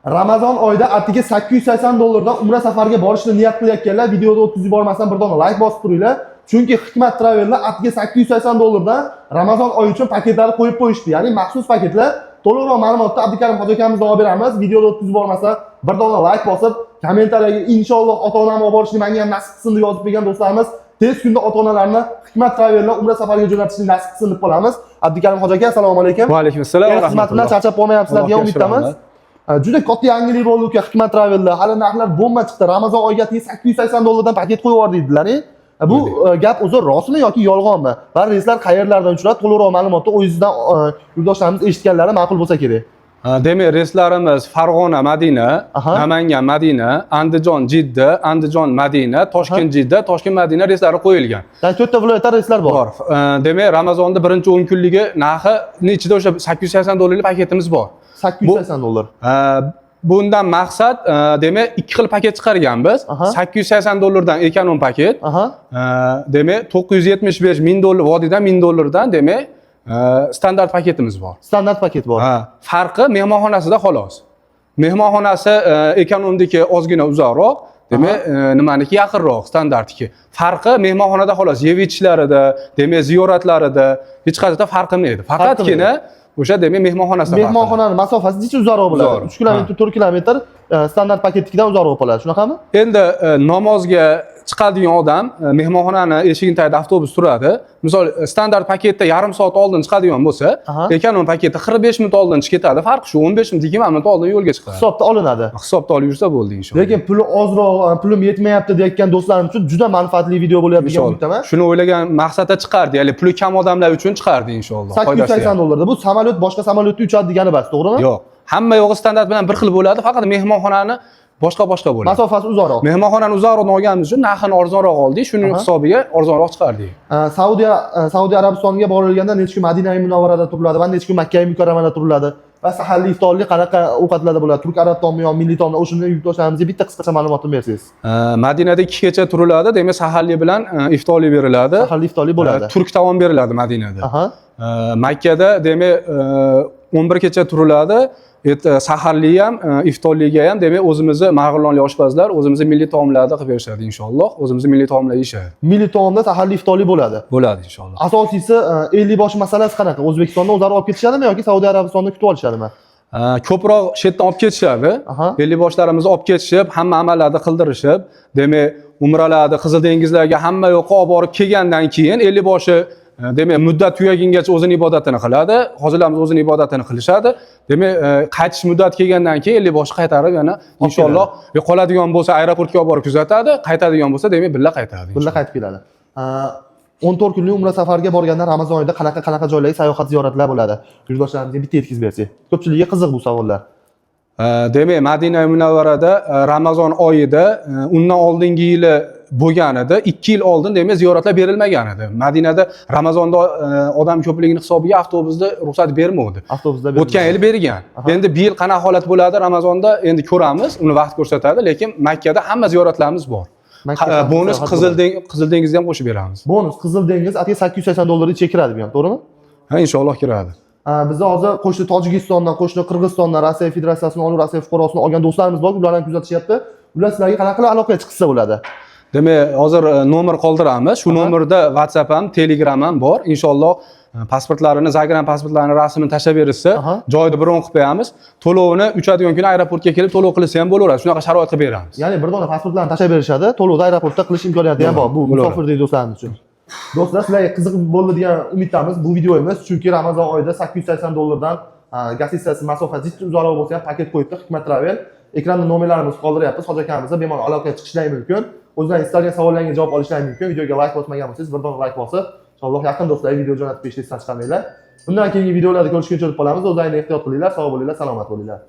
Ramazon oyida atigi 880 dollardan umra safariga borishni niyat qilayotganlar videoda o'tkazib yubormasdan bir dona layk bosib turinglar. Chunki Hikmat Travel'da atigi 880 dollardan Ramazon oyi uchun paketlarni qo'yib qo'yishdi. Ya'ni maxsus paketlar. To'liqroq ma'lumotni Abdukarim hoji akamizdan olib beramiz. Videoda o'tkazib yubormasdan bir dona layk bosib, kommentariyaga "Inshaalloh, ota-onamni olib borishni menga ham nasib qilsin" deb yozib qo'ygan do'stlarimiz tez kunda ota-onalarni Hikmat Travel'da umra safariga jo'natishni nasib qilsin deb qolamiz. Abdukarim hoji aka, assalomu alaykum. Va alaykum assalom El va xizmati bilan rahmatulloh. charchab qolmayapsizlar degan Allohga umiddamiz. shukr. Ha, juda katta yangilik bo'ldi, uka, Hikmat Travel'da. Hali narxlar bomba chiqdi. Ramazon oyiga 880 dollardan paket qo'yib yubordi dedilar. Bu gap o'zi rostmi yoki yolg'onmi? Va reyslar qayerlardan uchiradi? To'liqroq ma'lumotni o'zingizdan yurtdoshlarimiz eshitganlari ma'qul bo'lsa kerak. Ha, demak, reyslarimiz Farg'ona, Madina, Namangan, Madina, Andijon, Jidda, Andijon, Madina, Toshkent, Jidda, Toshkent, Madina reyslari qo'yilgan. Ya'ni to'rtta viloyatda reyslar bor. Bor. Demak, Ramazonda birinchi 10 kunligi narxini ichida o'sha 880 dollarlik paketimiz bor. 880 dollar. Bundan maqsad, demak, ikki xil paket chiqarganmiz. 880 dollardan эконом paket. Demak, 975 ming dollar vodiydan, 1000 dollardan, demak, standart paketimiz bor. Standart paket bor. Ha, farqi mehmonxonasida xolos. Mehmonxonasi эконом diki ozgina uzoqroq, demak, nimaniki yaqinroq, standartniki. Farqi mehmonxonada xolos, yeb ichishlarida, demak, ziyoratlarida hech qayerda farq qilmaydi. Faqatgina o'sha, demak, mehmonxonasida farq qiladi. Mehmonxonani masofasi jicha uzoqroq bo'ladi. Uzoqroq. 3 kilometr, 4 kilometr standart paketnikidan uzoqroq bo'lib qoladi. Shunaqami? Endi namozga chiqadigan odam mehmonxonani eshigini tagida avtobus turadi. Misol, standart paketda yarim soat oldin chiqadigan bo'lsa, эконом paketda 45 minut oldin chiqib ketadi. Farqi shu, 15 minut, 20 minut oldin yo'lga chiqadi. Hisobda olinadi. Hisobda olib yursa bo'ldi, inshaalloh. Lekin puli ozroq, pulim yetmayapti deyotgan do'stlarim uchun juda manfaatli video bo'lyapti degan Inshaalloh. umiddaman. Shuni o'ylagan maqsadda chiqardi, ya'ni puli kam odamlar uchun chiqardi, inshaalloh. Foydasi 880 dollarda bu samolyot boshqa samolyotda uchadi degani bas, to'g'rimi? Yo'q. Hamma yo'g'i standart bilan bir xil bo'ladi, faqat mehmonxonani boshqa boshqa bo'ladi. Masofasi uzoqroq. Mehmonxonani uzoqroqdan olganimiz uchun narxini arzonroq oldik, shuning hisobiga arzonroq chiqardik. Saudiya Arabistoniga borilganda necha kun Madina Munavvarada turiladi va necha kun Makka Mukarramada turiladi va saharlik, iftorlik qanaqa ovqatlarda bo'ladi? Turk arab taomi yo milliy taomlar, o'shani yurtdoshlarimizga bitta qisqacha ma'lumotni bersangiz. Madinada 2 kecha turiladi, demak, saharlik bilan iftorlik beriladi. Saharlik, iftorlik bo'ladi. Turk taom beriladi Madinada. Makkada, demak, 11 kecha turiladi. Saharlik ham, iftorlikka ham, demak, o'zimizni marg'ilonlik oshpazlar o'zimizni milliy taomlarni qilib berishadi, inshaalloh. O'zimizni milliy taomlar yeyishadi. Milliy taomda saharlik, iftorlik bo'ladi. Bo'ladi, inshaalloh. Asosiysi, ellikboshi masalasi qanaqa? O'zbekistonda o'zlari olib ketishadimi yoki Saudiya Arabistonida kutib olishadimi? Ko'proq shu yerdan olib ketishadi. Ellikboshlarimizni olib ketishib, hamma amallarni qildirishib, demak, umralarni, Qizil dengizlarga, hamma yoqqa olib borib kelgandan keyin ellikboshi, demak, muddat tugagungacha o'zini ibodatini qiladi. Hojilarimiz o'zini ibodatini qilishadi. Demak, qaytish muddati kelgandan keyin ellikboshi qaytarib yana, inshaalloh, qoladigan bo'lsa, aeroportga olib borib kuzatadi, qaytadigan bo'lsa, demak, birga qaytadi. Birga qaytib keladi. 14 kunlik umra safariga borganda Ramazon oyida qanaqa qanaqa joylarga sayohat, ziyoratlar bo'ladi? Yurtdoshlarimizga bitta yetkazib bersak. Ko'pchilikka qiziq bu savollar. Demak, Madina Munavvarada Ramazon oyida, undan oldingi yili bo'lgan edi. 2 yil oldin, demak, ziyoratlar berilmagan edi. Madinada Ramazonda odam ko'pligini hisobiga avtobusda ruxsat bermovdi. Avtobusda. O'tgan yili bergan. Endi bu yil qanaqa holat bo'ladi Ramazonda, endi ko'ramiz, uni vaqt ko'rsatadi, lekin Makkada hamma ziyoratlarimiz bor. Makkada Bonus sayohat Qizil bo'ladi. Qizil dengizni ham qo'shib beramiz. Bonus Qizil dengiz atigi 880 dollar ichiga kiradi bu ham, to'g'rimi? Ha, inshaalloh kiradi. Bizni hozir qo'shni Tojikistondan, qo'shni Qirg'izistondan Rossiya Federatsiyasini olib, Rossiya fuqarosini olgan do'stlarimiz bor, ular ham kuzatishyapti. Ular sizlarga qanaqa qilib aloqaga chiqsa bo'ladi? Demak, hozir nomer qoldiramiz. Shu nomerda WhatsApp ham, Telegram ham bor. Inshaalloh, pasportlarini, загран pasportlarini rasmini tashlab berishsa, joyida bron qilib qo'yamiz. To'lovini uchadigan kuni aeroportga kelib to'lov qilsa ham bo'laveradi. Shunaqa sharoit qilib beramiz. Ya'ni bir dona pasportlarni tashlab berishadi, to'lovni aeroportda qilish imkoniyati ham bor. Bu Bo'laveradi. musofirdek do'stlarimiz uchun. Do'stlar, sizlarga qiziq bo'ldi degan umiddamiz bu videomiz, chunki Ramazon oyida 880 dollardan гостиница si masofa jiddiy uzoqroq bo'lsa ham paket qo'yibdi Hikmat Travel. Ekranda nomerlarimizni qoldiryapmiz. Hoji akamizga bemalol aloqaga chiqishlari mumkin. O'zlaringiz istalgan savollarga javob olishlari mumkin. Videoga layk bosmagan bo'lsangiz, bir dona layk bosib, inshaalloh yaqin do'stlarga video jo'natib berishni esdan chiqarmanglar. Bundan keyingi videolarda ko'rishguncha deb qolamiz. O'zlaringni ehtiyot qilinglar, sog' bo'linglar, salomat bo'linglar.